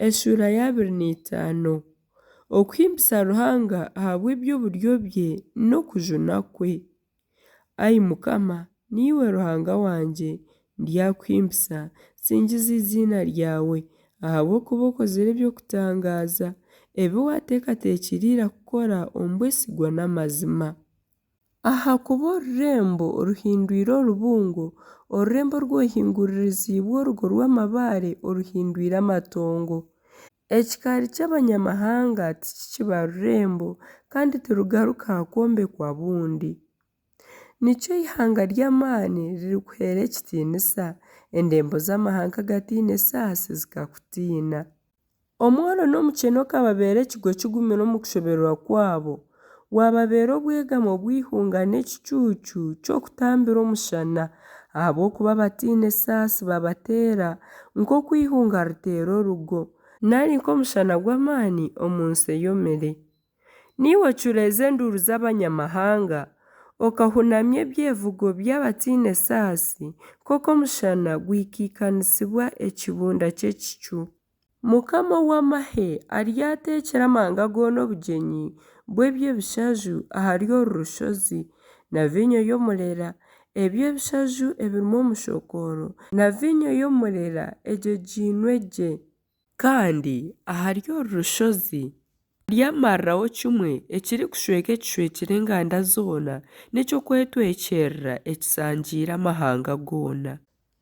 Eshuura y'abiri n'eitaano. Okuhimbisa Ruhanga ahabw'eby'oburyo bye n'okujuna kwe. Ai Mukama, niiwe Ruhanga wangye, ndyakuhimbisa, nsingize eiziina ryawe, ahabw'okuba okozire eby'okutangaaza, ebi waateekateekire ira kukora omu bwesigwa n'amazima. Ahakuba orurembo oruhindwire orubungo, orurembo orwehinguririziibwe orugo rw'amabaare oruhindwire amatongo. Ekikaari ky'abanyamahanga tikikiba rurembo, kandi tirugaruka kwombekwa bundi. Nikyo eihanga ry'amaani ririkuheera ekitiinisa, endembo z'amahanga agataine saasi zikakutiina. Omworo n'omukyene okababeera ekigo kigumire omu kushoberwa kwabo, waababeera obwegamo bw'eihunga n'ekicuucu ky'okutambira omushana, ahabw'okuba abataine saasi babateera, nk'oku eihunga riteera orugo, nari nk'omushana gw'amaani omu nsi eyomire. Niiwe ocureeza enduuru z'abanyamahanga, okahunamya ebyevugo by'abataine saasi, nk'oku omushana gwikaikanisibwa ekibunda ky'ekicu. Mukama ow'amahe aryateekyera amahanga goona obugyenyi bw'eby'ebishaju ahari oru rushozi, na viinyo y'omurera, eby'ebishaju ebirimu omushokooro, na viinyo y'omurera egyegyeinwe gye. Kandi ahari oru rushozi aryamariraho kimwe ekirikushweka ekishwekire enganda zoona, n'eky'okwetwekyerera ekisangiire amahanga goona.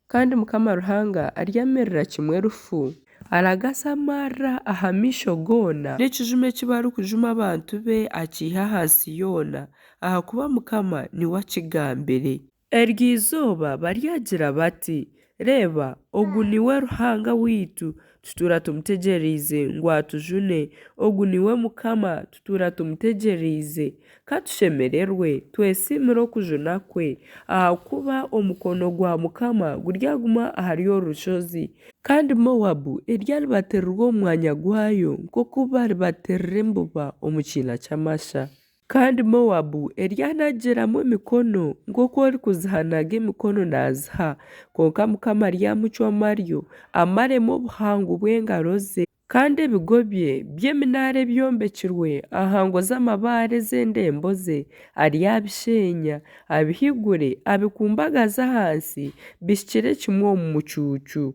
Kandi Mukama Ruhanga aryamirira kimwe rufu, aragatse amarira aha maisho goona, n'ekijumo eki barikujuma abantu be akiihe aha nsi yoona, ahakuba Mukama niwe akigambire. Eryo izooba baryagira bati, Reeba, ogu niwe Ruhanga waitu, tutuura tumutegyereize ngu atujune, ogu niwe Mukama, tutuura tumutegyereize. Ka tushemererwe, twesiimire okujuna kwe, ahakuba omukono gwa Mukama guryaguma ahari oru rushozi. Kandi Moabu eryaribatiirirwa omu mwanya gwayo, nk'oku baribatiirira embuba omu kiina ky'amasha. Kandi Moabu eryanagiramu emikono, nk'oku orikuzihanaga emikono naaziha, kwonka Mukama aryamucwa amaryo, amaremu obuhangu bw'engaro ze. Kandi ebigo bye by'eminaara ebyombekirwe aha ngo z'amabaare ez'endembo ze, aryabisheenya, abihigure, abikumbagaze ahansi, bishukire kimwe omu mucuucu.